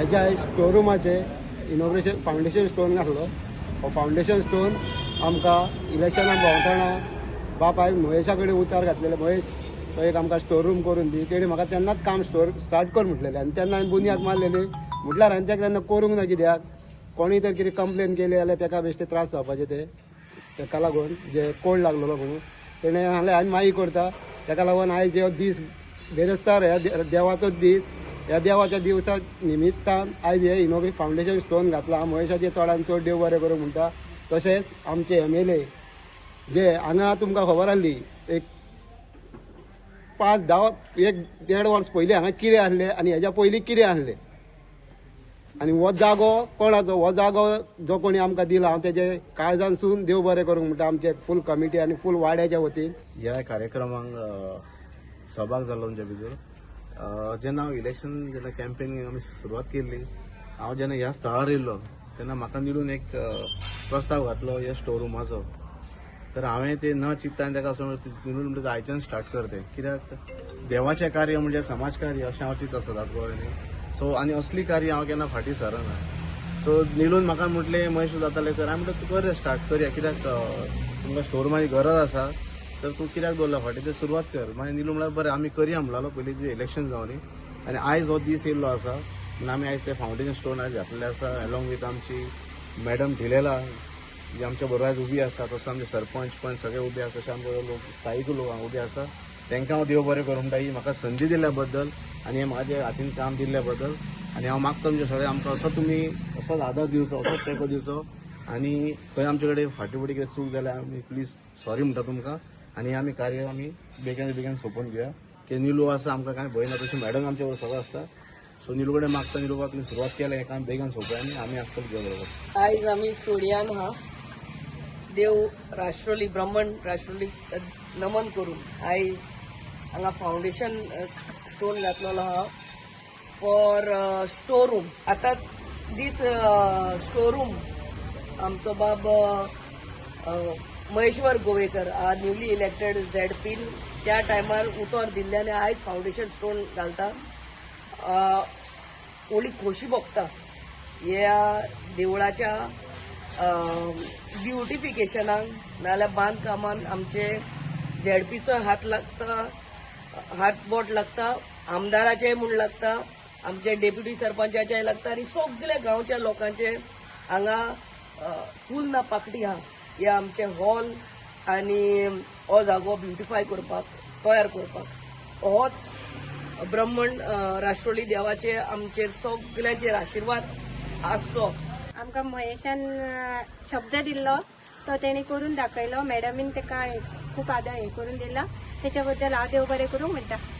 हेच्या store रुमाचे inauguration foundation stone घातलो. हो फावंडेशन स्टोन आमकां इलेक्शनाक भोंवतना बापायक महेशा कडेन उतार घातलेले, महेश तो एक आमकां स्टोर रूम करून दी. तेणी म्हाका तेन्नाच काम स्टोर स्टार्ट कर म्हटलेलें आनी तेन्ना हांवें बुन्याद मारलेली. म्हटल्यार हांवें तेका तेन्ना करूंक ना, कित्याक कोणी तर कितें कंप्लेन केली जाल्यार तेका बेश्टे त्रास जावपाचे. ते तेका लागून जे कोड लागलेलो म्हणून तेणें सांगलें हांवें मागीर करता. तेका लागून आयज हो दीस बेरेस्तार, ह्या देवाचोच दीस, ह्या देवाच्या दिवसा निमित्तान आयज हे इनोग्रे फावंडेशन स्टोन घातला. महेशाचे चडान चड देव बरें करूं म्हणटा. तशेंच आमचे एमएलए जे हांगा तुमकां खबर आहली, एक 5-10 1-1.5 वर्स पयलीं हांगा कितें आहलें आनी हेज्या पयलीं कितें आहलें आनी हो जागो कोणाचो, हो जागो जो कोणी आमकां दिला, हांव तेजे काळजानसून देव बरें करूंक म्हणटा आमचे फूल कमिटी आनी फूल वाड्याच्या वतीन. ह्या कार्यक्रमाक सहभाग जालो आमच्या भितर. जेन्ना हांव इलेक्शन जेन्ना कॅम्पेन आमी सुरवात केल्ली, हांव जेन्ना ह्या स्थळार येयल्लो तेन्ना म्हाका निळून एक प्रस्ताव घातलो ह्या स्टोर रुमाचो. तर हांवें ते न चिंतता आनी ताका असो निळून म्हणटा आयच्यान स्टार्ट कर तें, कित्याक देवाचें कार्य म्हणजे समाज कार्य अशें हांव चिंत आसता गोव्यानी. सो आनी असली कार्य हांव केन्ना फाटीं सरना. सो निळून म्हाका म्हटलें महेश जातालें तर हांवें म्हटलें तूं कर, स्टार्ट करया, कित्याक तुमकां स्टोर रुमाची गरज आसा तर तूं कित्याक दवरला फाटीं, तें सुरवात कर. मागीर निलू म्हळ्यार बरें आमी करया म्हणलो, पयलीं तुजें इलेक्शन जावनी. आनी आयज हो दीस येयल्लो आसा म्हणून आमी आयज ते फावंडेशन स्टोन आयज घातलेले आसा, एलॉंग विथ आमची मॅडम ढिलेला जी आमच्या बरोबर आयज उबी आसा, तसो आमचे सरपंच पंच सगळे उबे आसा, तशें आमचे लोक स्थायीक लोक हांगा उबे आसा. तांकां हांव देव बरें करूं म्हणटा ही म्हाका संदी दिल्ल्या बद्दल आनी हें म्हाज्या हातीन काम दिल्ल्या बद्दल. आनी हांव मागता तुमचे सगळे आमकां असो तुमी असोच आदार दिवचो, असोच तेंको दिवचो. आनी खंय आमचे कडेन फाटीं फुडें कितें चूक जाल्यार आमी प्लीज सॉरी म्हणटा तुमकां. आनी आमी कार्य आमी बेगीन बेगीन सोंपोवन घेवया की निलू आसा, आमकां कांय भंय ना. तशें मॅडम आमचे बरोबर सगळं आसता. सो निलू कडेन मागता, निलू बाब तुमी सुरवात केल्या, हें काम बेगीन सोंपया आनी आमी आसतले तुज्या बरोबर. आयज आमी सोडयान हा देव राष्ट्रोली ब्राह्मण राष्ट्रोली नमन करून आयज हांगा फावंडेशन स्टोन घातलेलो आहा फॉर स्टोर रूम. आतां दीस स्टोर रूम आमचो बाब महेश्वर गोवेकर न्यूली इलेक्टेड झेडपीन त्या टायमार उतर दिल्ले आनी आयज फावंडेशन स्टोन घालता. व्हडली खोशी भोगता ह्या देवळाच्या ब्युटिफिकेशनाक नाजाल्यार बांदकामान आमचे झेडपीचो हात लागता, हात बोट लागता, आमदाराचेय म्हूण लागता, आमचे डेप्युटी सरपंचाचेय लागता आनी सगल्या गांवच्या लोकांचे हांगा फूल ना पाकडी आहा. हे आमचे हॉल आनी हो जागो ब्युटिफाय करपाक, तयार करपाक होच ब्रह्मण राष्ट्रोली देवाचे आमचेर सगल्यांचेर आशिर्वाद आसचो. आमकां महेशान शब्द दिल्लो तो तेणी करून दाखयलो. मॅडमीन ताका खूब आदार हे करून दिला, तेच्या बद्दल हांव देव बरें करूंक म्हणटा.